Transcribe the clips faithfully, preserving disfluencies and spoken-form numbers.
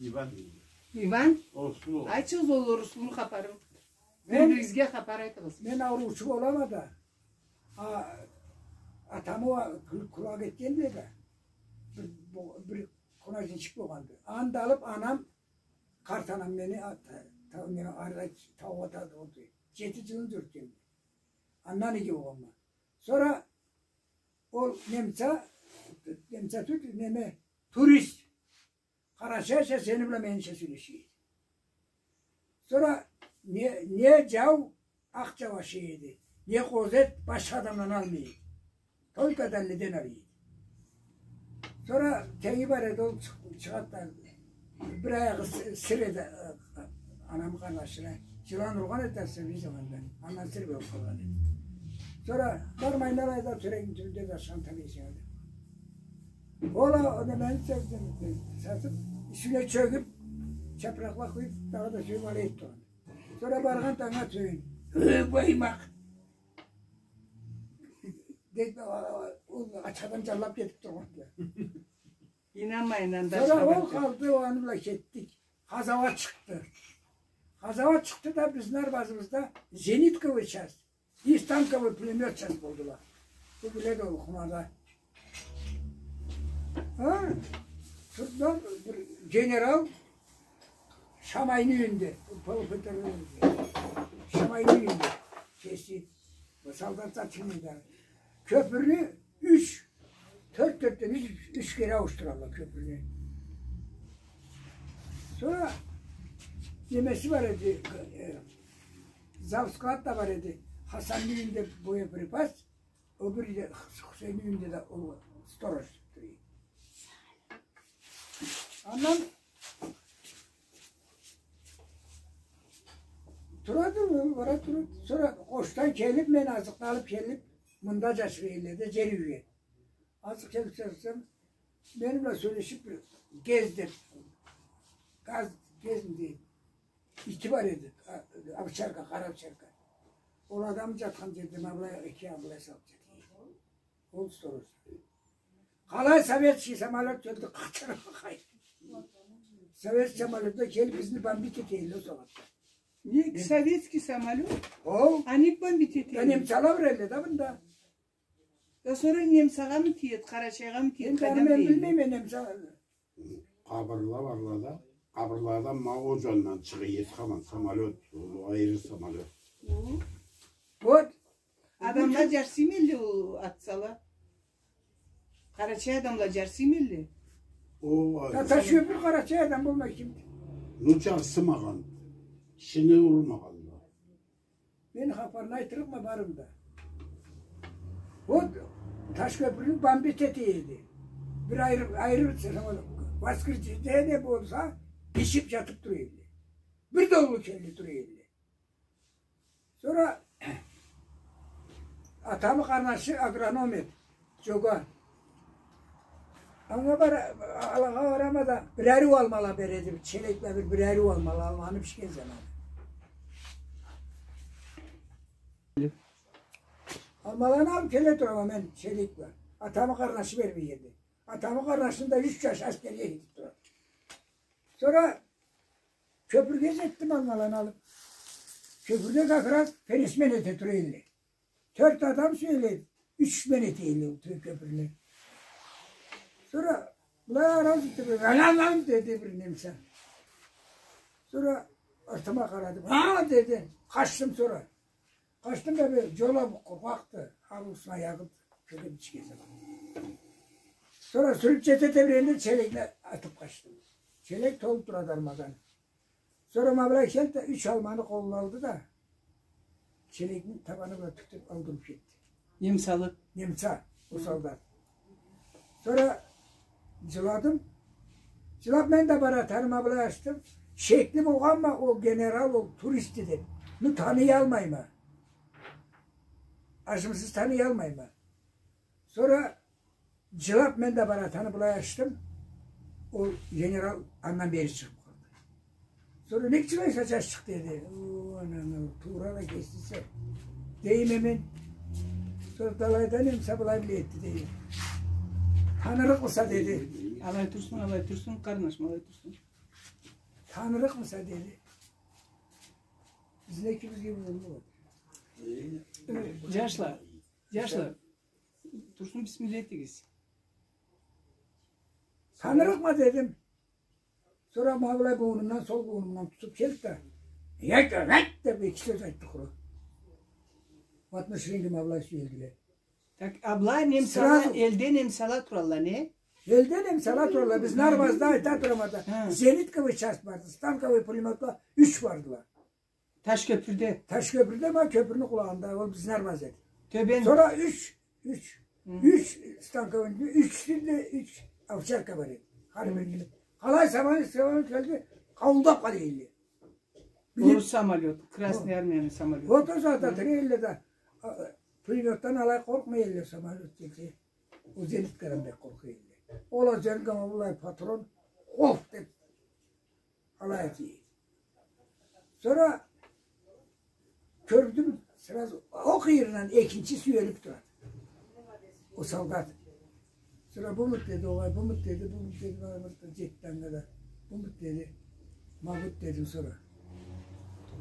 Иван. Иван? Орусну. Айтыгъыз ол орусну хапарын. Мен, бир-биригизге хапар айтыгъыз. Мен ауруучу болама да, а, атамы уа-, кул-, кулакъ этгенди да, бир, бу-, бир кунажинчик болгъанды. Аны да алып, анам, къарт анам мени а-, та-, та-, мени ары таугъа тартып олду. Джети джылын джюрютгенди. Андан иги болгъанма. Сора ол немца, немца тюл, неме, турист. Къарачайча сени бла менича сёлеше эди. Сора не, не джау акъ джау ашай эди, не къозет башха адамдан алмай эди. Только Даллиден алай эди. Сора тенги бар эди, ол чыкъ-, чыгъады да, бир аягъы сы-, сыр эди, э, анамы къарнашына. Джылан ургъан эди да сырны заманда. Андан сыр болуп къалгъан эди. Сора бармайын алайда тёрегини тюбюнде да шанта бейсенде. Ол а, ол да мени сатып, юсюне чёгюп, чапыракъла къуюп, дагъыда сюйюп алай эди да. Сора баргъан да анга тюбюн. Эй, баймакъ! Деди, а, а, ол ачхадан джанлап кетип тургъанды. Ийнанмайын, анда. Сора ол къалды, ол аны бла кетдик. Къазауат чыкъды. Къазауат чыкъды да, бизни арбазыбызда зенитковый часть и танковый пулемёт часть болдула. Бу биледи ол хунада. А? Турдула бир генерал Шамайны юйюнде, полуфетерлени юйюнде. Шамайны юйюнде. Кеси. Бу солдатла чыгъмайды. Кёпюрню юч, тёрт, тёртден юч, юч кере ауушдуралла кёпюрню. Сора немеси бар эди, э, завсклад да бар эди. Хасанны юйюнде боеприпас, ол бир да Хусейнни юйюнде да ол сторож тура эди. Андан турады, ол бара турады. Сора къошдан келип, мен азыкъны алып келип, мында джашай эдиле да, джер юйге. Азыкъ келип чыкъсам, мени бла сёлешип, бир гез деп, газ, гезми дейди. Ити бар эди, а, овчарка, къара овчарка. Ол адам джатхан джерде ма былай, эки а былай салып джата эди. Ол сторож. Къалай советский самолёт келди, къычырып къайт. Советский самолёт да келип бизни бомбить эте эдиле ол сагъатда. Не, советский самолёт? Ол. А нек бомбить эте эдиле? Да немцала бир эдиле да мында. Да сора немцагъамы тиеди, Къарачайгъамы тиеди, къайдан билейим? Мен билмейме немца. Къабырла барла да, къабырлада ма ол джандан чыгъа эди хаман самолёт, ол айры самолёт. Хы. Вот. Адамла джарсыйма эдиле ол атсала. Къарачай адамла джарсыйма эдиле. Ол, да Ташкёпюр къарачай адам болмай кимди? Ну, джарсымагъан, кишини урмагъанла. Мен хапарын айтырыкъма барын да. Вот, Ташкёпюрню бомбить эте эди. Бир айры, айры бир сама-, воскресенье болса, бишип джатып тура эдиле. Бир да уллу келди тура эдиле. Сора атамы къарнашы агроном эди. Джога. Анга бара-, алагъа барама да, бир ариу алмала береди, бир челек бла бир, бир ариу алмала, алманы бишген заманы. Алмаланы алып келе турама мен челек бла. Атамы къарнашы бермей эди. Атамы къарнашыны да юч джаш аскерге кетип турады. Сора кёпюрге джетдим алмаланы алып. Кёпюрде как раз пересмен эте тура эдиле. Тёрт адам сюеле эди, юч смен эте эдиле ол тё-, кёпюрню. Сора былай араз этип, «Галам!» деди бир немца. Сора артыма къарадым. «Хаа!» деди. Къачдым сора. Къачдым да бир джол а къургъакъды. Ариусуна аягъым кёрюнмей эди. Сора сюрюп джете тебирегенде челекни атып къачдым. Челек толуп турады алмадан. Сора ма былай келди да, юч алманы къолуна алды да, челекни табаны бла тюкдюрюп ауруп кетди. Немцалы. Немца, ол солдат. Сора джыладым. Джылап мен да баратаныма былай ачдым. Шекли болгъанма, ол генерал, ол туристди деп. Ну, таныялмайма. Ачымсыз таныялмайма. Сора джылап мен да баратаны былай ачдым. Ол генерал андан бери чыгъып къалды. Сора, «Нек джылайса, джашчыкъ?» деди. «О, ананы, туура да кесдисе», дейме мен. Сора, «Да алайда немца былай бла этди», дейме. «Танырыкъмыса?» деди. Алай турсун, алай турсун, къарнашым, алай турсун. Танырыкъмыса, деди. Бизни экибизге болду. Э, джашла, джашла, Турсун, бисмилла этигиз. Танырыкъма, дедим. Сора ма былай боунумдан, сол боунумдан тутуп келди да, «Ят, ят!» деп эки сёз айтды къуру. Ма тыш ренги ма былай сюелдиле. Так, а былай немсала, сразу элде немсала туралла, не? Элде немсала туралла. Бизни арбазда, айта турама да, зенитковый часть барды, станковый пулемётла юч бардыла. Ташкёпюрде. Ташкёпюрде, ма кёпюрню къулагъында, ол бизни арбаз эди. Тёбен. Сора юч, юч, юч станковый, юч, юч овчарка бар эди. Хар биринде. Къалай самолёт, самолёт келди, къауылдап къала элле. Орус самолёт, Красный Армияны самолёту. Вот о сагъатда тире элле да, а, пулемётдан алай къоркъмай элле, самолёт келсе. Ол зениткадан бек къоркъа элле. Ол зениткадан былай патрон, оф деп, алай эте. Сора кёрдюм, сразу о къыйырындан экинчи сюелип турады. Ол солдат. Сора бумуду деди, огъай, бумуду деди, бумуду деди, бара бир джетди анга да. Бумуду деди, мабуду дедим сора.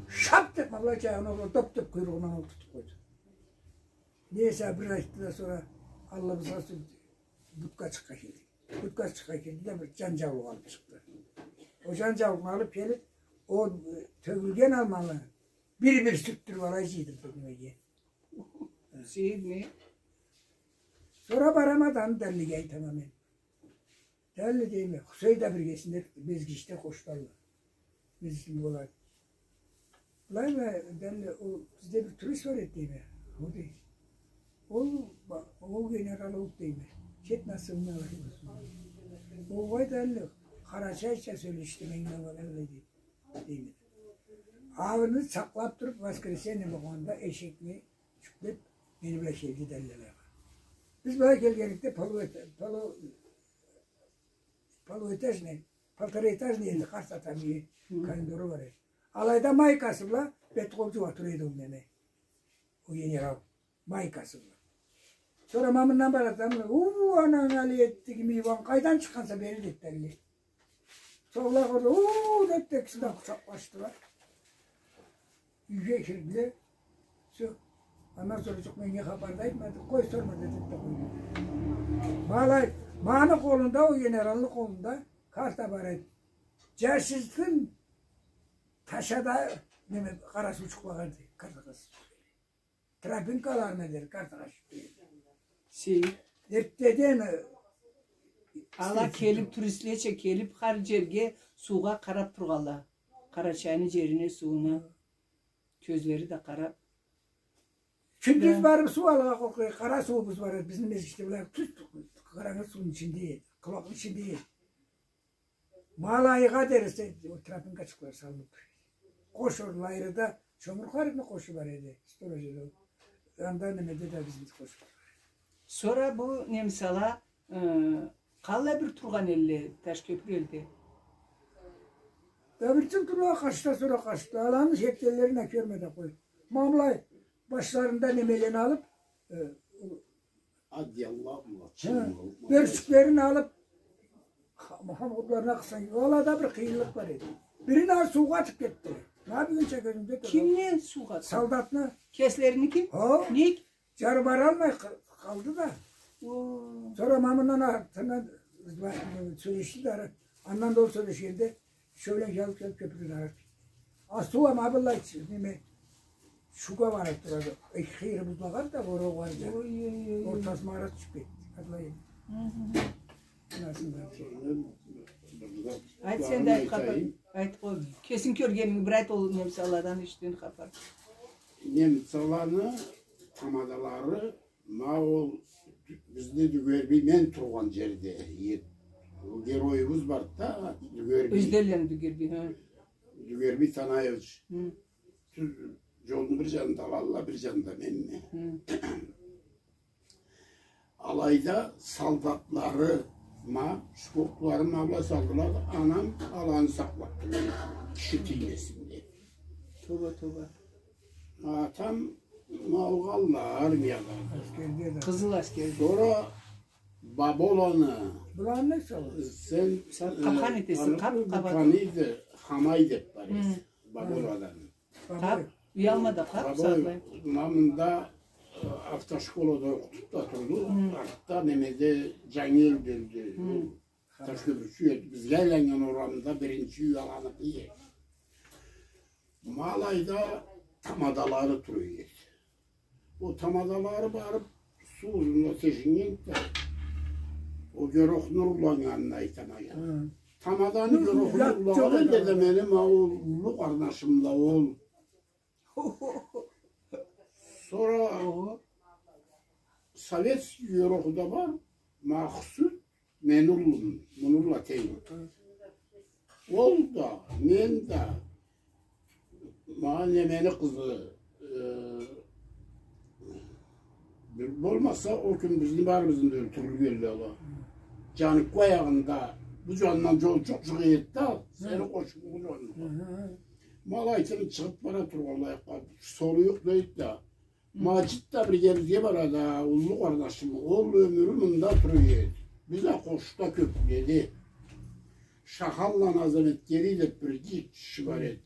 Шап деп, ма былай джайына, ол доп деп къуйругъундан ол тутуп къойду. Не эсе бир айтды да, сора аллыбызгъа сюрдю. Будкачыкъгъа кирди. Будкачыкъгъа кирди да, бир джан джаулукъ алып чыкъды. Ол джан джаулукъну алып келип, ол, э, тёгюлген алманы бир-бир сюртдюрюп алай джыйдырды немеге. Сейит не? Сора барама да аны Даллиге айтама мен. Далли, дейме, Хусей да биргесинде, Мезгишде къошдалла. Мезгишде болады. Былай ма, Далли, ол бизде бир турист бар эди, дейме. Ол дей. Ол, ба-, ол генерал ол, дейме. Кет насыбынгы алайым. Огъай, Далли, къарачайча сёлешди, мен да былай, алай, дейме. Дейме. Абыны сакълап туруп, воскресенье болгъанда эшекни джюклеп, мени бла келди Далли алайгъа. Биз былай келгенликде полуэт-, полу-, полуэтажный, полтораэтажный эди, къарт атамы юйю, коридору бар эди. Алайда майкасы бла бет-къол джууа тура эди ол неме. Ол генерал майкасы бла. Сора ма мындан барады да, мына, уу, ананг алай этдигими, иван, къайдан чыкъгъанса бери, деди Далли. Сора алай къарды, уу, деди да, экиси да къучакълашдыла. Юйге кирдиле. Всё. Андан сора джукъ меннге хапар да айтмады. Къой, сорма, деди да къойду. Ма алай, ма аны къолунда, ол генералны къолунда карта бар эди. Джашыртын ташада, неме, къара суу джукълагъан эди, карта къыз. Тропинкаларына дери, карта къашып. Си. Эртдеден, э, ала келип, туристлеча келип, хар джерге суугъа къарап тургъанла. Къарачайны джерине, сууна. Кёзлери да къарап. Кюндюз барып суу алыргъа къоркъа, къара суубуз бар эди, бизни Мезгишде былай тюз, къарангы сууну ичинде эди, къулакъны ичинде эди. Ма алайгъа дери, ол тропинкачыкъла салынып тура эди. Къошур, лайрыда Чомур Харипни къошу бар эди, сторож эди ол. Анда немеде да бизни къошу бар эди. Сора бу немсала, э, къаллай бир тургъан элле Ташкёпюр элде? Да бир джыл тургъан, къачды, сора къачды. Аланы шекгенлерин а кёрме да къой. Ма былай башларында немелени алып, э, Адиялла, хы, бёрчюклерин алып, ха-, хамутларына къысан, алада бир къыйынлыкъ бар эди. Бирин алып суугъа атып кетди. Ма бюгюнча кюнде турады. Кимни суугъа атып? Солдатны. Кеслериники? Хо. Ник? Джары баралмай къы-, къалды да. О. Сора ма мындан артындан сёлешди да, андан да ол сёлешгенде, шёле джалып келип кёпюрню ары. А суу а ма былай, неме, шуга барып турады. Эки къыйыры бузлагъан да, боро бар да. Ой, ой, ой, ой. Ортасына ары тюшюп кетди. Алай. Хы-хы. Анасындан. Айт, сен да айт хапар. Айтайым. Айт, ол кесинг кёргенинги бир айт, ол немсаладан эшитген хапар. Немсаланы тамадалары Ма ол бизни Дюгерби, мен тургъан джерде, э, ол героюбуз барды да, Дюгерби. Ёзденлени Дюгерби, хы. Дюгерби Танаевич. Хы. Тюз джолну бир джанында алалла, бир джанында менни. Хы. Алайда солдатлары ма, шкотлары ма былай салдыла да, анам аланы сакълап тургъан, киши тиймесин деп. Тоба, тоба. Атам ма алгъанла армиягъа. Аскерде да. Къызыл аскерде. Сора Баболаны. Буланы сора. Сен, сен, э, къапхан этесе, танып къап, къабат. Таныйды, Хамай деп бар эди. Баболадан. Къап, уялма да къап, Бабой, сакълай. Ма мында, э, автошколада окъутуп да турду. Артда немеде Джангел ёлдю. Ол Ташкёпюрчю эди. Бизге айланнган орамда биринчи юй аланыкъы эди. Ма алайда тамадалары тура эди. Ол тамадалары барып, суу узунда тешиннгенди да, ол Гёрохну урланнганын айтама я. Тамаданы Гёрохну урлагъан элде да мени ма ол уллу къарнашым да ол. Сора Советский Гёроху да бар, Махсуд, мени уллум, муну бла тенг. Ол да, мен да, ма немени къызы, э, бир болмаса, ол кюн бизни барыбызны да ёлтюрюрге элле ала. Джанык аягъында, бу джанындан джол джукъ-джукъ эди да, сени къошунгу джанына. Ма алай этип чыгъып бара тургъанлай, солуюкъ дейди да, Маджит да биргебизге барады, уллу къарнашым. Ол ёмюрю мында тура эди. Биз да къошда кёп эди. Шаханла Назаметгерий деп бир киши бар эди.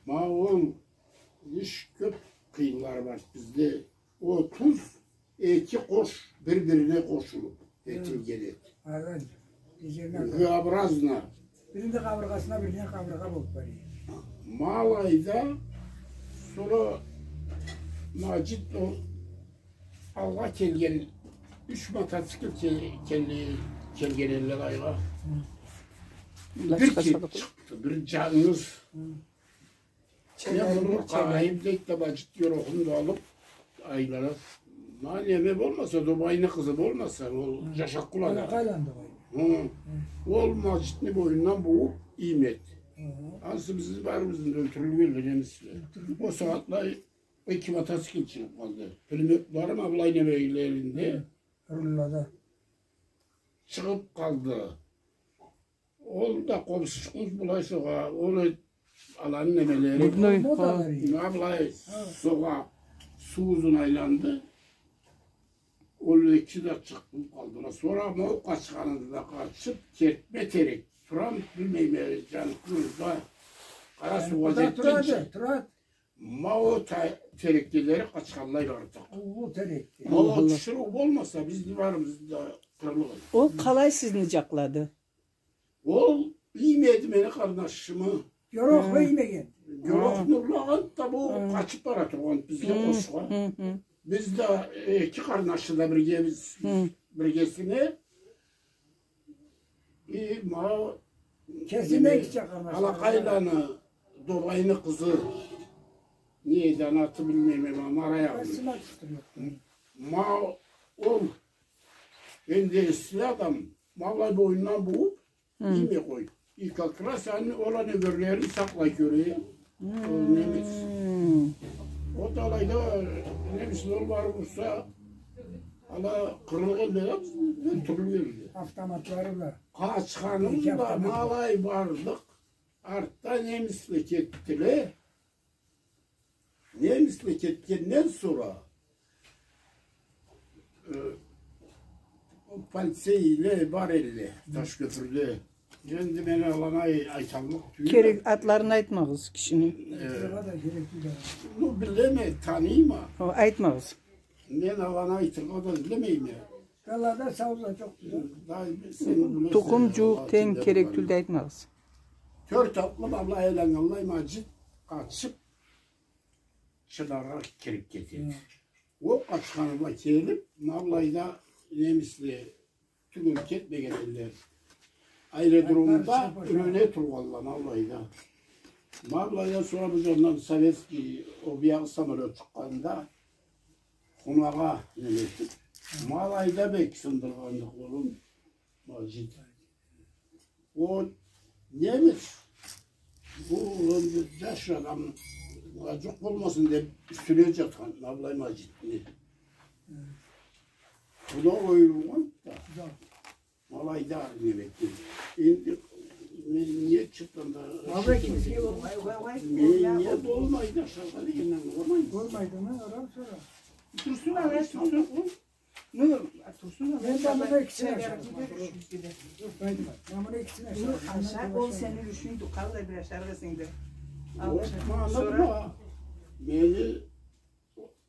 Ма ол иш кёп къыйынлары бар бизде. Отуз эки къош бир-бирине къошулуп этилген эди. Ага. Г-образно. Бирини къабыргъасына, бирини къабыргъа болуп бара эди. Ма алайда сора Маджит ол алгъа келген, юч мотоцикл ке-, келе-, келген элле алайгъа. Бир кит чыкъды, бир джангыз. Мен муну къарайым дейди да, Маджит Гёрохун да алып, айланып. Ма неме болмаса, Добайны къызы болмаса, ол Джашакъ къуланы. Къаракъайланы Добайны. Хы. Ол Маджитни бойнундан бууп иймеди. Ансы бизни барыбызны да ёлтюрюрге элле немисле. Ол сагъатлай эки мотоцикл чыгъып къалды. Пулемётлары ма былай немелеринде. Руллада. Чыгъып къалды. Ол да къобузчукъну былай согъа, ол эт-, аланы немелери. Ма былай согъа, суу узун айланды. Ол экиси да чыгъып къалдыла. Сора ма ол къачханында да къачып, кертме терек. Турам, билмейме, джаныкъны да. Къара суугъа джетгинчи. Турат. Ма ол та-, терекге дери къачханлай бардыкъ. Уллу терекге. Ма ол тиширыу болмаса, биз да барыбыз да къырылгъан. Ол къалай сизни джакълады? Ол иймеди мени къарнашымы. Гёрохну иймеген. Гёрохну урлагъан да бу къачып бара тургъан бизге къошха. Биз да эки къарнашы да биргебиз, биргесине. И ма кесиме неме, Алакъайланы, Добайны къызы. Не эди аны аты, билмейме, ма, ма араягъын. Ма ол энди эсли адам, ма былай бойнундан бууп, ийме къой. И как раз аны, ол аны нёгерлерин сакълай кёре. Ол немис. Ол да алайда немис ол барып урса, ала къырылгъан да, ёлтюрюлген да. Автоматлары бла. Къачханыбыз да, ма алай бардыкъ. Артда немисле кетдиле. Немисле кетгенден сора, э, полицейле бар элле Ташкёпюрде. Энди мен аланы ай-, айталлыкъ тюйюлме. Керек, атларын айтмагъыз кишини. Э, ну, билеме, таныйма. О, айтмагъыз. Мен аланы айтыргъа да билмейме. Далада саулай джокъду. Тукъум, джууукъ, тенг, керек тюлдю, айтмагъыз. Тёрт атлы ма былай айланнганлай Маджит къачып, Чынаргъа кирип кетеди. Ол къачханы бла келип, ма былайда немисле тюгюл кетмеген элле. Аэродромда юрене тургъанла ма былайда. Ма былайда сора бу джандан советский, ол биягъы самолёт чыкъгъанда, хунагъа неме этип, ма алайда бек сындыргъанды къолун. Маджит. Ол немис, бу энди джаш адам, джукъ болмасын деп, юсюне джатхан, ма былай Маджитни. Бу да оюлгъан да. Ма алайда неме этген. Энди мен не чыкъгъанда, мен не болмайды, ашаргъа дегенден болмайды. Болмайды, мен адам сора. Турсун, алай турсун. Ну, турсун, алай. Мен да Экисин ашарыкъ. Айтма. Ма муну экисин ашарыкъ. Аша, ол сени юлюшюнгдю, къалай бир ашарыкъ эсенг да. Ол, ма, сора ма, мени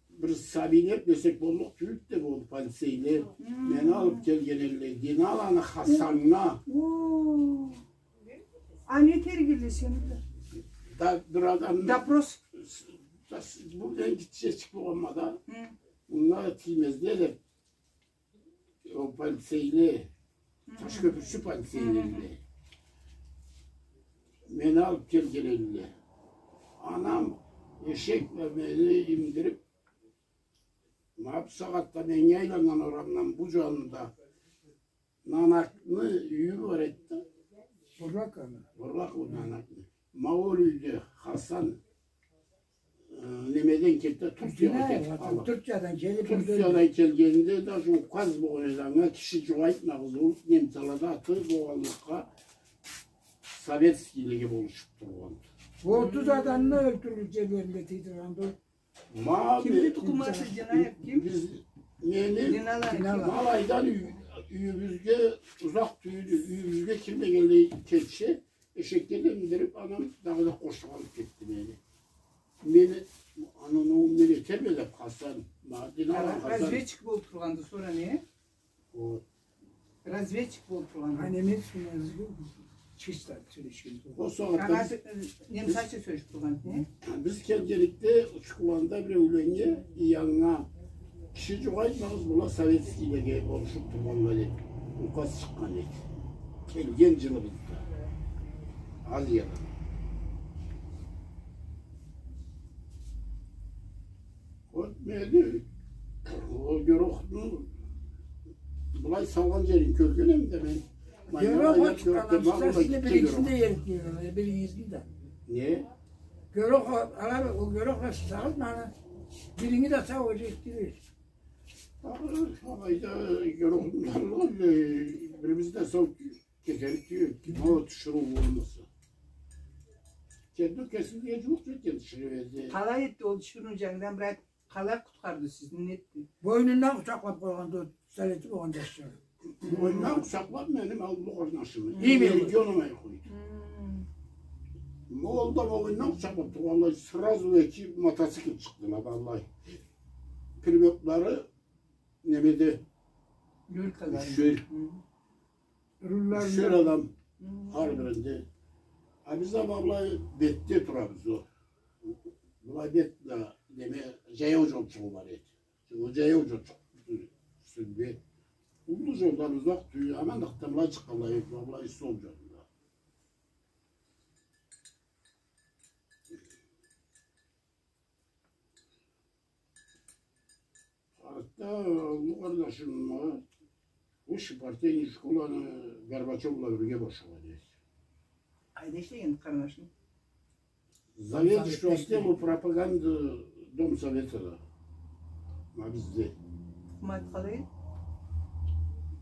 бир сабийле десек боллукъ тюйюлдю да, ол полицейле. Мени алып келген элле, Диналаны Хасаннга. О. А не этерик элле сени бла? Да, бир адам... Допрос. Да, с-, бу мен гитчечик болгъанма да. Мынга тиймезле деп. Ол полицейле, Ташкёпюрчю полицейле. Мени алып келген элле. Анам эшек бла мени миндирип, ма бу сагъатда меннге айланнган орамдан бу джанында Нанакны юйю бар эди да. Бурлакъ аны. Бурлакъ ол Нанакны. Ма ол юйде Хасан, э, немеден келди да, Турциядан кетип къалды. Турциядан келип, Турциядан келгенинде да указ болгъан эди анга, киши джукъ айтмагъыз, ол немцалада аты болгъанлыкъгъа, советскийлеге болушуп тургъанды. Отуз адамны ёлтюрюп джерлерине тийдиргенди ол. Ма, кимни тукъуму, Джанаев ким? Биз, мени, Динала. Ма алайдан юй-, юйюбюзге узакъ тюйюлдю, юйюбюзге кирмегенлей келчи, эшекге да миндирип, анам дагъыда къошуп алып кетди мени. Мени, аны, аны мен этерме деп, Хасан, ма, Динала Хасан. Разведчик болуп тургъанды, сора не? О. Разведчик болуп тургъан. А немецкий язык чисто сёлешген. Ол сагъатда... Ага, биз, э, немцача сёлешип тургъан, не? Биз келгенликде Учкуланда биреуленнге, янына, киши джукъ айтмагъыз, была советскийлеге болушуп тургъанла деп указ чыкъгъан эди. Келген джылыбызда. Азиядан. Вот, мени ол Гёрохну былай салгъан джерин кёргенме да мен. Гёрох ол чыкъгъан, аны ичинде биригизни да. Не? Гёрох, ала, ол Гёрох бла сагъыт мана. Биригизни да сау этдиле. Алайда Гёрохну да алгъан, э, бирибиз да сау. Кетерик тюйюл, ким ол тиширыу болмаса. Кенди кесинге джууукъ джетген тиширыу эди. Къалай этди ол тиширыуну джангыдан, брат? Къалай къутхарды сизни, не этди? Бойнундан къучакълап къойгъанды ол, пистолети болгъан джашчыкъны. Бойнундан къучакълап, мени уллу къарнашымы. Именно. Регионума къойду. Хм. Ма ол да бойнундан къучакълап тургъанлай, сразу эки мотоцикл чыкъдыла, валлахи. Пулемётлары немеде. Люлькалары. Ючер. Хм. Рулларында. Ючер адам. Хм. Хар биринде. А биз да былай бетде турабыз ол. Былай бет да, неме, джаяу джолчугъу бар эди. Ол джаяу джолчукъ юсюнде. Уллу джолдан узакъ тюйюл, аманлыкъдан былай чыкъгъанлай, былай сол джолда. Артда уллу къарнашым, высший партийный школаны Горбачёв бла бирге бошагъан эди. Къайда ишлеген къарнашынг? Заведующий отделу пропаганды Дом Совета да. Ма бизде. Тукъуму аты къалай?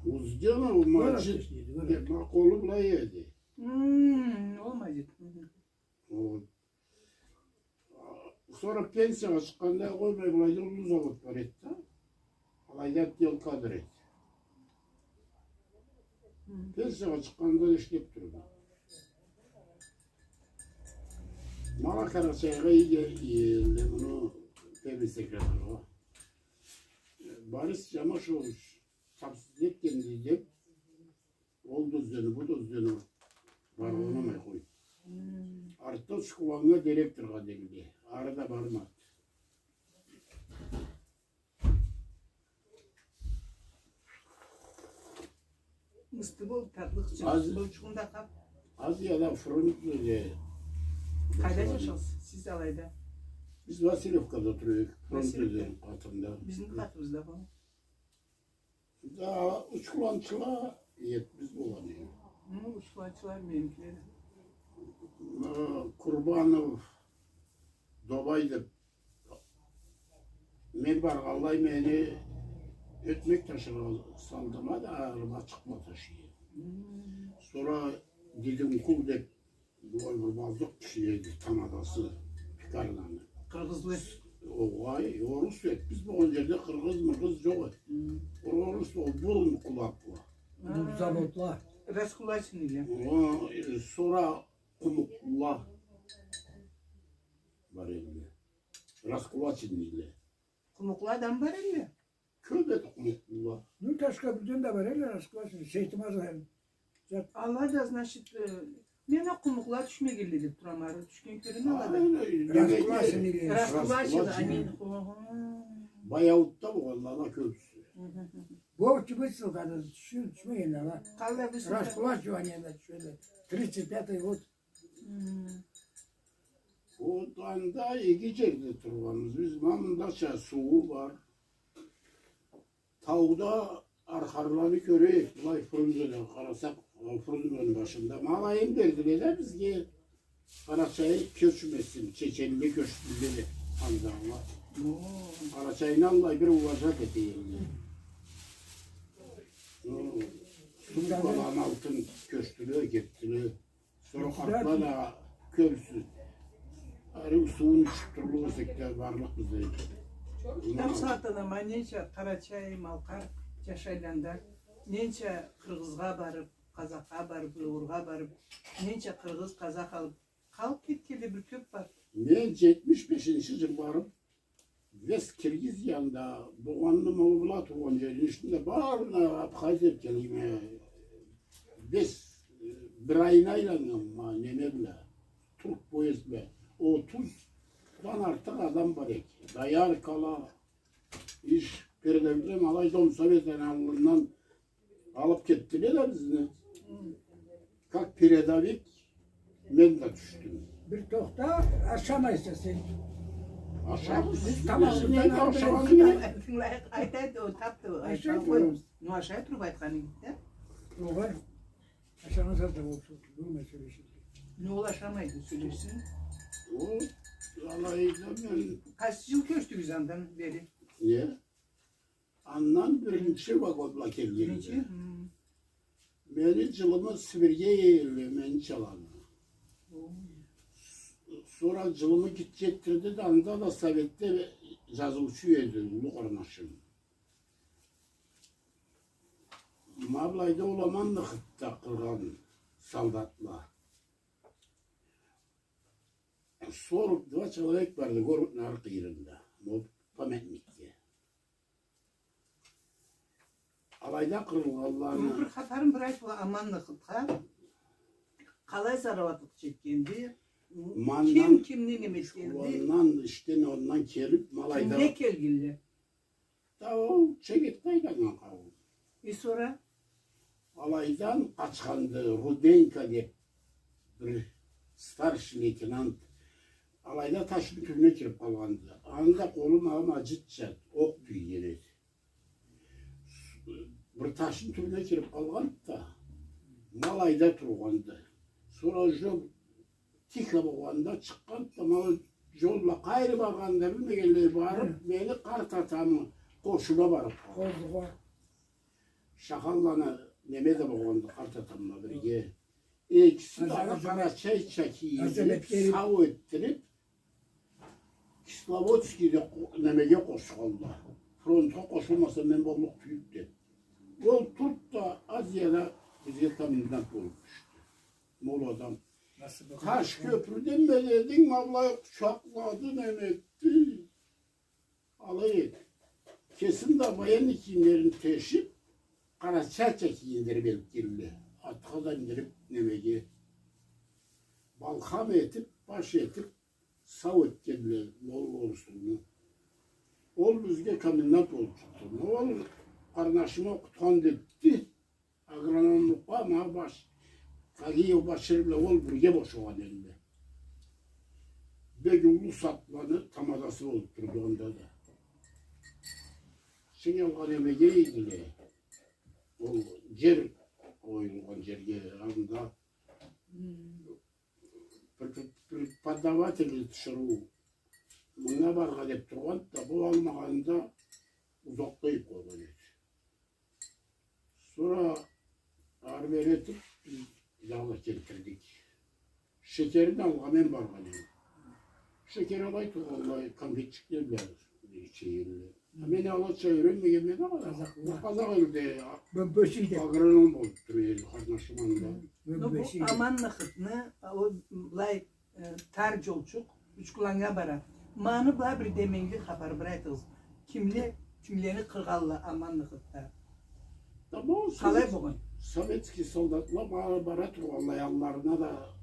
Узденов Маджит, ма къолу былай эди. Хм, ол Маджит. Хы хы. Ол. Сора пенсиягъа чыкъгъанда, къоймай, былайда уллу завод бар эди да. Алайда отделкадыр эди. Хы. Пенсиягъа чыкъгъанда ишлеп турду. Ма Къарачайгъа ийген, ийген, муну первый секретарьгъа. Борис Джамашевич сапсыз этгенди деп, ол да изленип, бу да изленип, баргъанын къой. Хм. Артда Учкуланнга директоргъа дегенле. Ары да бармады. Мысты бол, татлыкъ чы-, Аз-, былчыгъын да къап. Азияда фронт юзюнде. Къайда джашайсыз сиз алайда? Биз Васильевкада тура эдик, фронт юзюню къатында. Бизни къатыбызда бу. Да, учкуланчыла, етмиш болгъан эди. Хы, учкуланчыла меникиле да. Э, Курбанов, Добай деп, мен баргъанлай мени ётмек ташыргъа салдыла да, арба чыкъма ташый эди. Хы. Сора Дидимкул деп, Былай бир базукъ киши эди, тамадасы, пекарнаны. Къыргъызлы. Огъай, орус эди. Биз болгъан джерде къыргъыз-мыргъыз джокъ эди. Хы. Орус ол бурун къулакъла. Хы. Заводла. Раскулаченныйле. О, э, сора къумукълула бар эдиле. Раскулаченныйле. Къумукълу адам бар эдиле. Кёп эди къумукълула. Ну, Ташкёпюрден да бар эдиле, раскулаченный. Сейтмаз, э, Алай да, значит, э, мен а къумукъла тюшмегенле деб турама, ары тюшген кёреме алада. Ай, ай, раскулаченныйле. Раскулаченныйле, амин. Хо-хо. Баяутда болгъанла ала кёбюсю. Хы-хы-хы. Вовчи высылкада тюшген, тюшмегенле ала. Къалай высылка? Раскулачиванияда тюшгенле. Тридцать пятый год. Хы. Ол анда иги джерде тургъанбыз биз. Ма мындача сууу бар. Тауда архарланы кёре эдик, былай Фрунзеде къарасакъ, Фрунзеде башында. Ма алайын бердиле да бизге, Къарачайгъа кёчмесин, чеченле кёчдюле деб, андагъыла. О. Къарачайны аллай бир уважать эте эдиле. О, суу къаланы алтын кёчдюле, кетдиле. Сора къартла да кёбюсю. Ариу суун ичиб турлукъ эсек да, барлыкъбыз дейди. Тамсатына, ма ненча къарачай-малкъар джашайла анда, ненча къыргъызгъа барыб, къазакъгъа барыб, уйгъургъа барыб, ненча къыргъыз, къазакъ алыб, къалыб кетгенле бир кёб бар. Мен джетмиш бешинчи джыл барыб, Вест Киргизияда болгъанны, ма ол бла тургъан джерни ичинде барына Абхазия келгенме, бес, э, бир айына айланнганма, неме бла, турк поезд бла. Отуздан артыкъ адам бар эди. Дояркала, иш, передовикле, ма алай Дом Советланы аллындан алыб кетдиле да бизни. Хы. Как передовик мен да тюшдюм. Бир тохта, ашамайса сен. Ашабыз. Биз тамагъыбыздан алыб ашагъанны. Тынгылайыкъ, айтады, ол тапды, ол. Ашай турубуз. Ну, ашай туруб айтхан эдик да. Огъай. Ашамаса да болсун, болмай сёлеширге. Ну, ол ашамайды, сёлешсин. Ол, алайда мен... Къайсы джыл кёчдюгюз андан бери? Не? Андан биринчи вагон бла келгенди. Биринчи? Хы. Мени джылымы Сибирьге ийгенле, мени чаланы. О. Сора джылымы гитче этдирди да, анда да Советде джазыучу эди, уллу къарнашым. Ма былайда ол Аманныхытда къыргъан солдатла. Сорок два человек барды, городну ары къыйырында, ол памятникде. Алайда къырылгъанланы. Бир хапарын бир айт, ол Аманныхытха къалай зарауатлыкъ чекгенди? Ким кимни неме этгенди? Андан, иштен, андан келиб, ма алайда. Кимле келгенле? Да ол Чегетде айланнган къауум. Э, сора? Алайдан къачханды, Руденко деб бир старший лейтенант. Алайда ташны тюбюне кириб къалгъанды. Аны да къолу ма аджитча, окъ тийген эди. Бир ташны тюбюне кириб къалгъанды да, ма алайда тургъанды. Сора уже тихо болгъанда чыкъгъанды да, ма ол джол бла къайры баргъанын да билмегенлей барыб, хы, мени къарт атамы къошуна барыб къалды. Къошуна. Шаханланы неме да болгъанды, къарт атам бла бирге. Экиси да аны къарачайча кийиндириб, сау этдириб, Кисловодскийде къо-, немеге къошханла. Фронтха къошулмаса, мен боллукъ тюйюлдю деб. Ол туртду да Азияда бизге комендант болуб тюшдю. Ма ол адам. Таш кёпюрден ме дединг, ма былай къучакълады, неме этди. Алай эди. Кесин да военный кийимлерин тешиб, къарачайча кийиндириб элтгенле. Атха да миндириб немеге. Балхам этиб, баш этиб, сау этгенле ол орусну. Ол бизге комендант болуб чыкъды. Ол къарнашымы окъутхан дебди. Агрономлукъгъа ма Баш-, Хагиев Башир бла ол бирге бошагъан эдиле. Бек уллу сатланы тамадасы болуб турду онда да. Чынг алгъан немеге ийдиле. Ол джер къоюлгъан джерге, анда преподаватель тиширыу, мынга баргъа деб тургъанды да, бу алмагъанда узакъда ийиб къойгъан эди. Сора ары-бери этиб, биз дагъыда келтирдик. Шекерин алгъа мен баргъан эдим. Шекер алай тургъанлай, конфетчикле бла иче эдиле. А мен алайча юйренмегенме да, къазакъ элде агроном болуп тура эди къарнашым анда. Но бу Аман Ныхытны, а, ол былай, э, тар джолчукъ, Учкуланнга бара. Ма аны бла бир деменгили хапар бир айтыгъыз. Кимле, кимлени къыргъанла Аман Ныхытда? Къалай болгъан? Советский солдатла бара, бара тургъанла, алларына да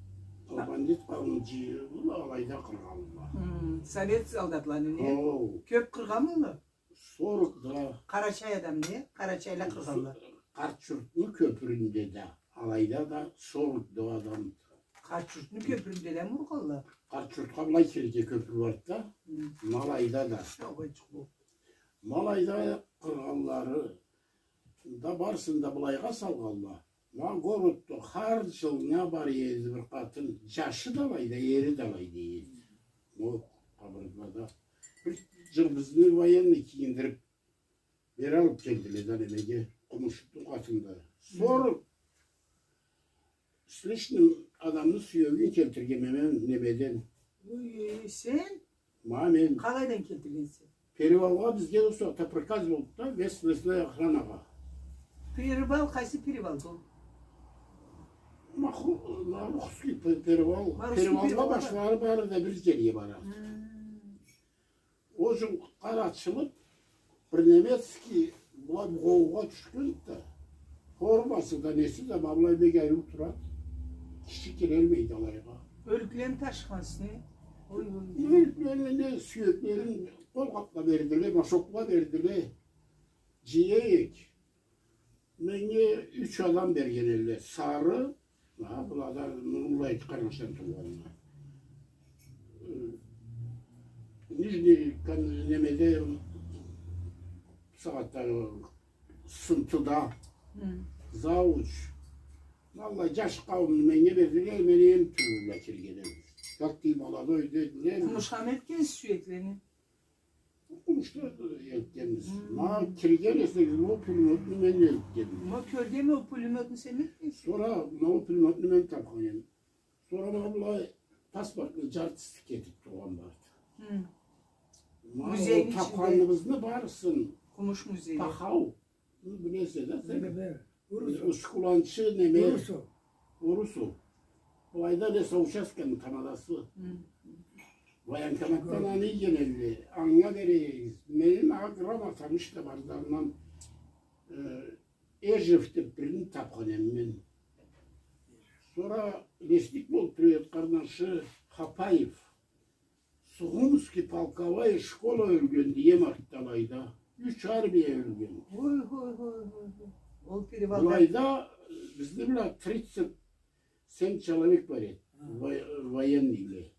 бандит къауум джыйылып, алайда къыргъанла. Хы, совет солдатланы, не? Хо. Кёп къыргъанмыла? Сорокда. Къарачай адам, не? Къарачайла къыргъанла. Къарт-Джуртну кёпюрюнде да, алайда да сорокда адам. Къарт-Джуртну кёпюрюнде да ургъанла? Къарт-Джуртха былай келирге кёпюр барды да. Хы. Ма алайда да. Ма алайда къыргъанлары да барысын да былайгъа салгъанла. Ма городда хар джыл не бар эди бир къатын, джашы да алайда, эри да алайда эди. Ол къабыргада. Бир джыл бизни военный кийиндирип, бери алып келдиле да немеге, Къумушну къатында. Сора с лишним адамны сюегин келтиргенме мен немеден. Ой, сен? Ма мен. Къалайдан келтиргенсе? Перевалгъа бизге да сора приказ болду да, весь лесной охранагъа. Перевал, къайсы перевалды ол? Маху-, Марухский пе-, перевал. Марухский перевалгъа башлары бары да бир джерге бара. Хы. Ол джукъ къар ачылып, бир немецкий былай бугъоуугъа тюшгенди да, формасы да, неси да, ма былай бек ариу турады. Киши кирелмейди алайгъа. Ёлюклени ташыгъансыз, не? Ой, ой, ой. Ёлюклени, не, сюеклерин къолгъапла бердиле, мешокла бердиле. Джыяйыкъ. Меннге юч адам берген эдиле. Сары, ха, была да Нурулланы къарнашындан туугъанла. Э, Нижний Кан-, немеде, сагъатда, Сынтыда, хы, завуч. Валлахи, джаш къауумну меннге бердиле, мен эм тюбюнде киргенме. Как ты молодой, дедиле. Къумушха этгенсиз сюеклени? Къумушда этгенбиз. Хы. Ма кирген эсегиз, ол пулемётну мен этгенме. Ма кёргенме, ол пулемётну сен этгенсиз? Сора ма ол пулемётну мен тапхан эдим. Сора ма былай паспортну джартысы кетип тургъан барды. Хы. Ма ол тапханыбызны барысын. Къумуш музейде. Пахау. Билесе да сен. Биле, биле. Урус ол. Учкуланчы неме. Урус ол. Урус ол. Былайда лесоучастканы тамадасы. Хы. Военкоматдан аны ийген эдиле. Анга берегиз. Мени ма грамотам ишде барды, андан, э, Эжев деп бирин тапхан эдим мен. Сора лесник болуп тура эди къарнашы Хапаев. Сугумский полковая школа ёлгенди, эм артда алайда. Юч армия ёлген. Ой, ой, ой, ой, ой. Ол перевалда. Былайда бизни бла тридцать семь человек бар эди. Хы. Во-, военныйле.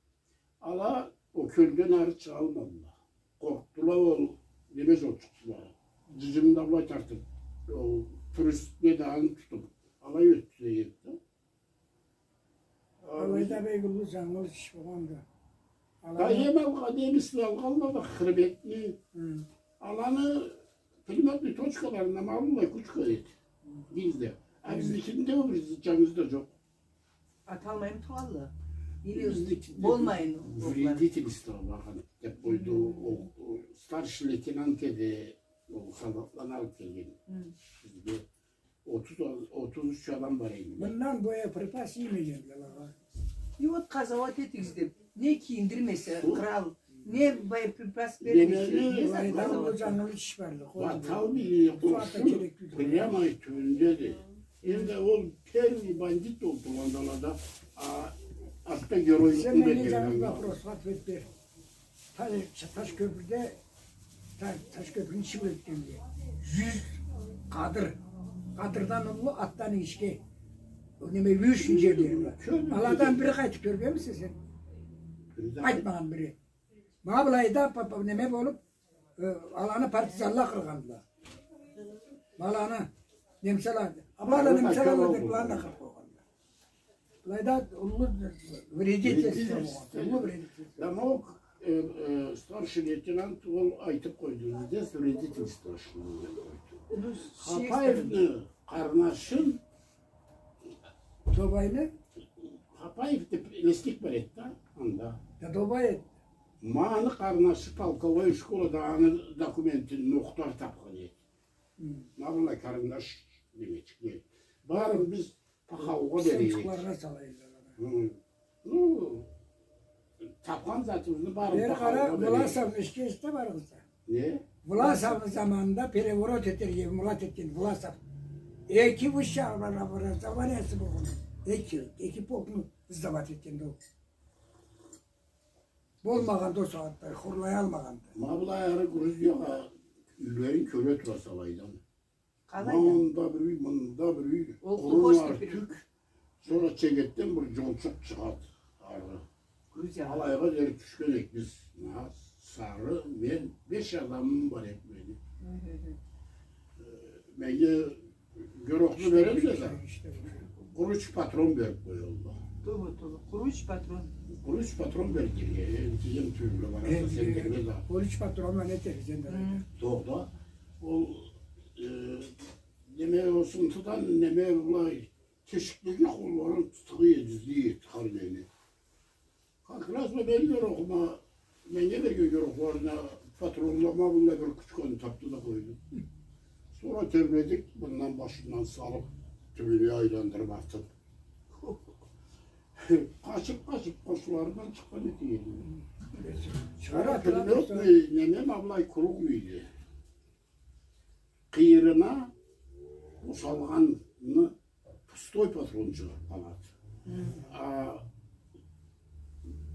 Ала ол кёлден ары чыгъалмадыла. Къоркъдула ол, неме, джолчукъла. Джыджымы да былай тартып, ол туристле да аны тутуп, алай ётдю да. Алайда бек уллу джангылыш иш болгъанды. Да эм алгъа, немисле алгъанла да хребетни. Хы. Аланы пулемётный точкаларында ма былай кучка эди. Хы. Бизде. А бизникинде ол бир джангыз да джокъ. Аталмайын туралла. Или болмайын. Вредительство баргъан деп къойду. Хы. Ол, ол старший лейтенант эди, ол солдатланы алып келген. Хы. Бизде отуз, отуз юч адам бар эди. Мындан боеприпас иймегенле алагъа. И вот къазауат этигиз деп, не кийиндирмесе, хы, кърал, не боеприпас бермесе, не зат къазауат. Ватау бийни къошуну прямо тюбюндеди. Энди ол первый бандит болуп тургъанды алада, а, артда геройлукъну бергенди. Сен меннге джангыз вопросха ответ бер. Таш, Ташкёпюрде, Та-, Ташкёпюрню ичи бла ётгенде. Джюз къадыр. Къадырдан уллу, атдан ингичге. Ол неме, юч джерлери бар. Аладан бири къайтып кёргенмисе сен? Къайтмагъан бири. Ма былайда па-, па-, неме болуп, э, аланы партизанла къыргъандыла. Ма аланы немсала, а ма аланы немсала деп, аланы да къырып къойгъанла. Былайда уллу вредительство болгъан, уллу вредительство. Да, ма ол, э, э, старший лейтенант ол айтып къойду, здесь вредительство шло деп айтып къойду. Хапаевни къарнашын. Добайны? Хапаев деп лесник бар эди да, анда. Да, Добай эди. Ма аны къарнашы полковой школада аны документин Мухтар тапхан эди. Хы. Ма былай къарнаш немечикле. Барын биз пахаугъа берейик. Сумчукъларына салайла. Хы. Ну, тапхан затыбызны барын пахаугъа берейик. Бери къара, Власовну эшитгенсиз да барыгъыз да. Не? Власовну заманында переворот этерге мурат этген Власов. Эки высший образованиясы болгъан. Эки, эки полкну сдавать этгенди ол. Болмагъанды ол сагъатда, хурлаялмагъанды. Ма былай ары Грузиягъа юйлерин кёре тураса алайдан. Къалайдан? Мында бир юй, мында бир юй. Ол къурун артыкъ. Сора Чегетден бир джолчукъ чыгъады ары. Грузиягъа. Алайгъа дери тюшген эдик биз. Ма Сары, мен, беш адамым бар эди мени. Хы, хы, хы. Э, меннге Гёрохну берелле да, къуру юч патрон берип къоялла. Туура, туура. Къуру юч патрон. Къуру юч патрон бердиле. Энди тюйюле бараса, сен дегиле да. Къуру юч патрон бла не этериз энди? Хы. Тохта. Ол, э, неме, ол сынтыдан неме, былай тешиклеге къолларын тутуп излей эди хар нени. Как раз да мени гёрохума, меннге берген гёрохларына патронлама быллай бир кучканы тапды да къойду. Сора тебредик, мындан башындан салып, тюбюне айландырып атып. Къачып-къачып, къошуларындан чыкъгъан эди энди. Чыгъара, пулемётный, неме, ма былай круглыйды. Къыйырына бошалгъанны пустой патрон чыгъарып къалады. Хы. А,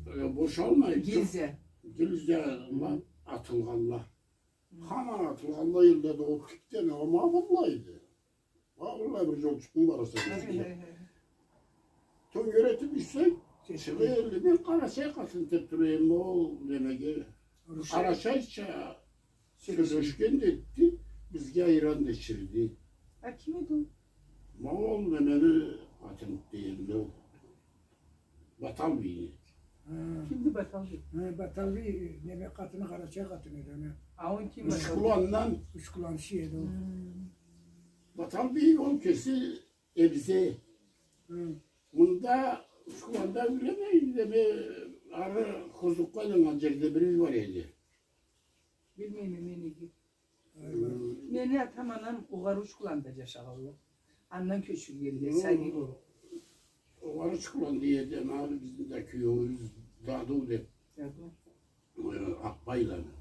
э, бошалмай, гильза. Гильзала атылгъанла. Хы. Хаман атылгъанла, элде да ол тикден, ма быллайды. Ма быллай бир джолчукъну бараса. Хы, хы, хы. Тёнгеретип юшсек, чыгъа элли бир къарачай къатын деп тура эдим, ол немеге. Къарачайча сёлешген да этди, бизге айран да ичирди. А ким эди ол? Ма ол немени къатыны дейди ол. Батал бийни. Хы. Кимди Батал бий? Хы, Батал бий, неме, къатыны, къарачай къатыны эди, ана. А ол ким Батал бий? Учкуландан. Учкуланчы эди ол. Хы. Батал бий ол кеси Эбизе. Хы. Мында, Учкуланда билмейме, неме, ары Хурзукга айланнган джерде бир юй бар эди. Билмейме мен иги. Хы. Мени атам-анам Огъары Учкуланда джашагъанла. Андан кёчюргенле, сабий болуп. Огъары Учкулан дейди, ма бизни да киеуюбюз Даду деп. Даду. Э, Акъбайланы.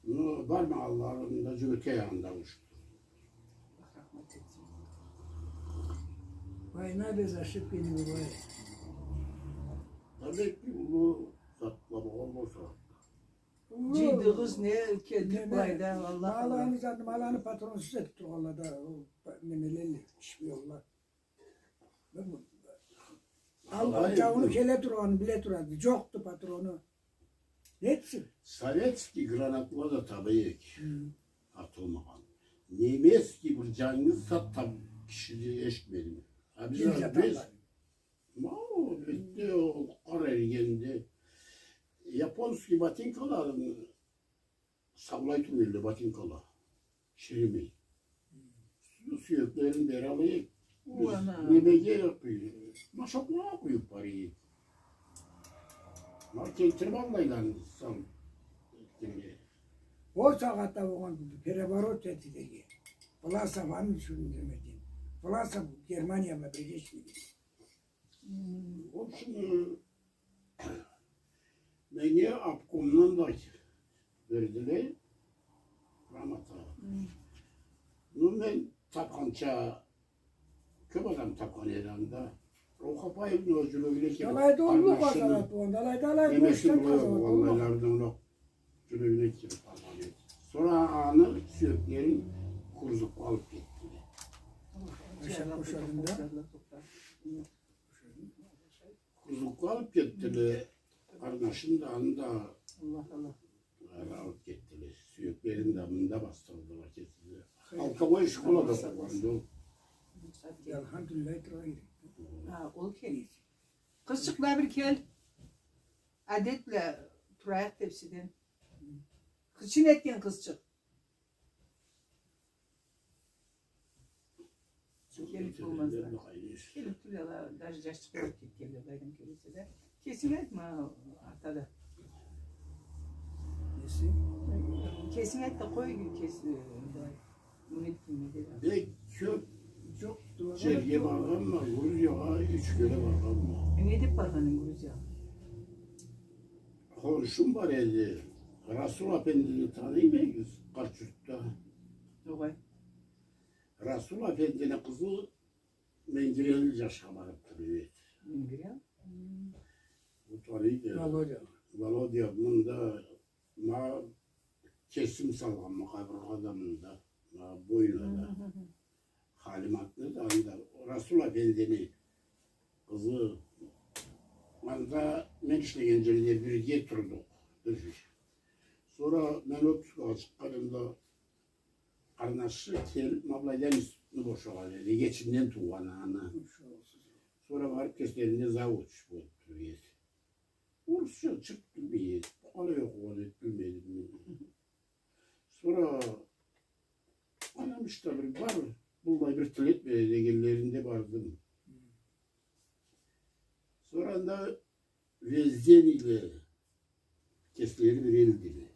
Ну, бармагъанла, мында Джёгетей янында болушду. Война без ошибки не бывает. Табиб, бу затла болгъан болса. Джыйдыгъыз не, келдик былайда, Аллах, Аллах. Ма аланы затын, ма аланы патронсуз этип тургъанла да, ол, немеле, шпионла. Алай, джауну келе тургъанын биле турады. Джокъду патрону. Нетсин? Советский гранатла да таба эдик. Хы. Атылмагъан. Немецкий бир джангыз зат таб-, кишиде эшитмедим. А биз, ма ол бетде ол къар эригенде японский ботинкаларын саулай тюгюлдю ботинкала. Ширимей. Сюеклерин бери алайыкъ. Биз немеге къуюп, машоклагъа къуюп барайыкъ. Ма келтирип аллайланы салып этгенле. Ол сагъатда болгъан переворот этилген. Власов аны ючюн демедим. Власов Германия бла бирге ишлеген. Хм, в общем, э, меннге обкомдан да бердиле грамота. Хм. Ну, мен тапханча, кёп адам тапхан эди анда. Ол Хапаевни джюрегине кирип, алайда уллу къазауат болгъан, алайда, алайда немесин, уллу къазауат болгъан, алайлардан джюрегине кирип баргъан эди. Сора аны сюеклерин Хурзукга алып кетдиле. Ошо, ошо да. Хурзукга алып кетдиле. Къарнашын да, аны да алып кетдиле. Сюеклерин да мында басдырдыла, кетдиле. Полковой школада окъугъанды ол. Алхамдулиллах, турайыкъ. Хы, ол кел. Къызчыкъла, бир кел. Адет бла турайыкъ тепсиден. Хычын этген къызчыкъ. Келип болмазла. Келип туралла, даже джашчыкъ болуп кетгенле, былайдан кёресе да. Кесинг айтма, атада. Кесинг? Кесинг айт да къой, кес-, э, былай, муну этгенме деп. Бек кёп джерге баргъанма, Грузиягъа юч кере баргъанма. Э, не деп баргъанынг Грузиягъа? Хоншум бар эди. Расул апендини таныйма эдигиз, Къарт-Джуртда? Огъай. Расул апендини къызы Менгирел джашха барыб тура эди. Менгирел? Бу таныйды. Володя. Володя, мында ма кесим салгъанма къабыргъада мында, ма бойнада. Халиматны да анда, Расул апендини къызы, анда мен ишлеген джерде бирге турдукъ. Бир. Сора мен отпускагъа чыкъгъанымда къарнашы келиб, ма былайдан институтну бошагъан эди, Эгечинден туугъан аны. Сора барыб кеслеринде завуч болуб тура эди. Орусча чырт билмей эди. Къалай окъугъан эди, билмедим мен. Сора анам ишде бир бар, быллай бир тилек бере дегенлеринде бардым. Сора анда Вездениле кеслери бир элдиле.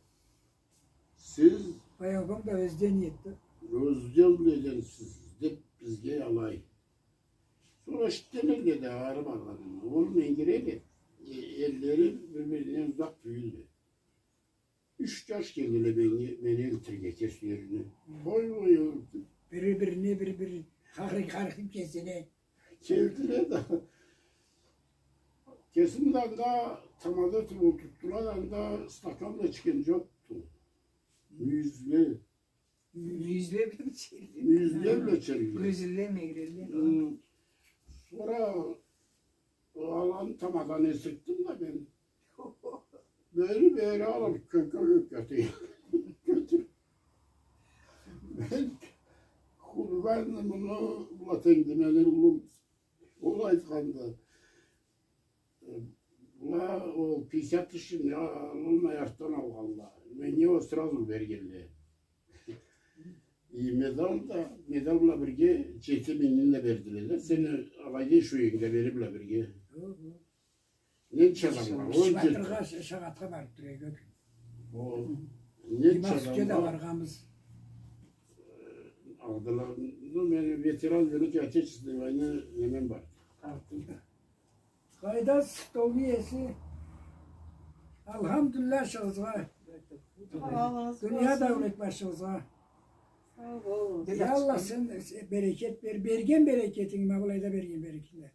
Сиз Баягъы да Вездениден. Вездениденсиз деб бизге алай. Сора ишитген элле да ары баргъанын. Ол Менгирели, э, эллери бир-биринден узакъ тюйюлдю. Юч джаш келдиле мени, мени элтирге кеслерини. Ой, ой, ой. Бири-бирине, бири-бири. Къаркъырыб кесине. Келдиле да. Кесим да анда тамада тюб олтурдула да, анда стакан бла ичген джокъду. Мюйюзле. Мюйюзле бла ичелле. Мюйюзле бла ичелле. Мюйюзле, мегрелле. Хы. Сора аланы тамадан эсиртдим да мен. Бери, бери алыб, кёкге, кёкге атайым. Кётюр. Мен хулиганны муну бла тенгди, мени улум. Ол айтханды, э, была ол пятьдесят тысяч, я, алалмай артдан алгъанла. Меннге ол сразу бергенле. И медал да, медал бла бирге джети мингни да бердиле да. Сени алайда шу юйюнгде бери бла бирге. Хы, хы. Ненча адамгъа, он джети. Батыргъа ша-, шагъатха барыб тура эдик. О, ненча адамгъа. Баргъанбыз. Э, Агдала, ну, мен ветеран Великой Отечественной войны немен бар. Къайдасыз, столну иеси? Алхамдулиллях, ашыгъызгъа. Дунияда ёмюр башыгъызгъа. Сау болугъуз. Я Аллах, сен берекет бер, берген берекетинг, ма былайда берген берекетинг.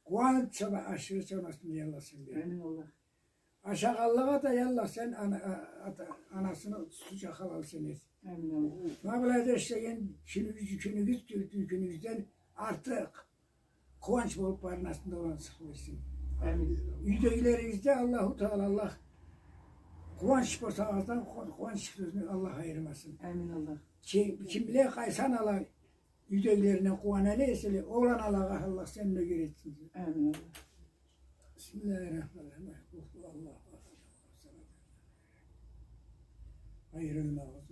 Къууаныб чаба-, ашыгъыб чабмасын, я Аллах, сен бер. Амин, Аллах. Ашагъанлагъа да, я Аллах, сен ана-, а-, ата-, анасыны сютю халал сен эт. Амин, Аллах. Ма былайда ишлеген кюнюгюз, кюнюгюз, кю-, кюнюгюзден артыкъ къууанч болуб, барыны артында оланы сакъласын. Амин. Юйдегилеригизде Аллаху Тагъала, Аллах къууанч болсагъыздан, къу-, къууанч кёзюнден Аллах айырмасын. Амин, Аллах. Ки-, кимле къайсы аналар юйдегилерине къууана эселе, ол аналагъа Аллах сен мёгер этсин. Амин. Бисмиллахир-рахманир-рахим. Къул ху Аллаху ахад. Айырылмагъыз.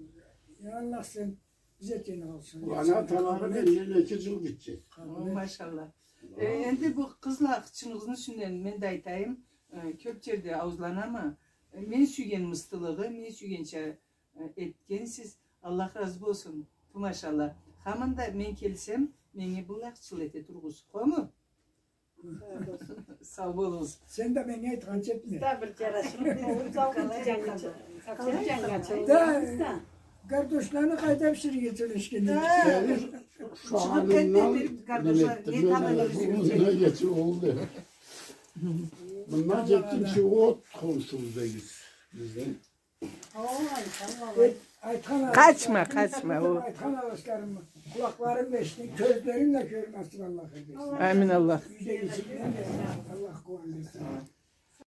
Я Аллах, сен бизге тени алсын. Ана талабы меннен эки джыл гитчек. О, машаллах. Э, энди бу къызла, къызчыгъызны юсюнден мен да айтайым, э, кёб джерде ауузланама. Э, мен сюйген мыстылыгъы, мен сюйгенча э, этгенсиз. Аллах разы болсун. Ту машалла. Хаманда мен келсем, меннге быллай къычыл эте тургъуз. Хому? Сау болугъуз. Сен да меннге айтханча этме. Да бир джарашырыкъ болур. Да, гардошланы къайда биширирге сёлешгенинг? Да. Чыгъыб кетди бир гардошланы. Не тамагъа биширирге? Мындан джетгинчи от хоншубуз дегиз. Бизден. Къачма, къачма, о. Айтхан алгъышларым, къулакъларым эшитсин, кёзлерим да кёрмесин, Аллах этсин. Амин, Аллах. Юйдегисинден да Аллах къууанч этсин.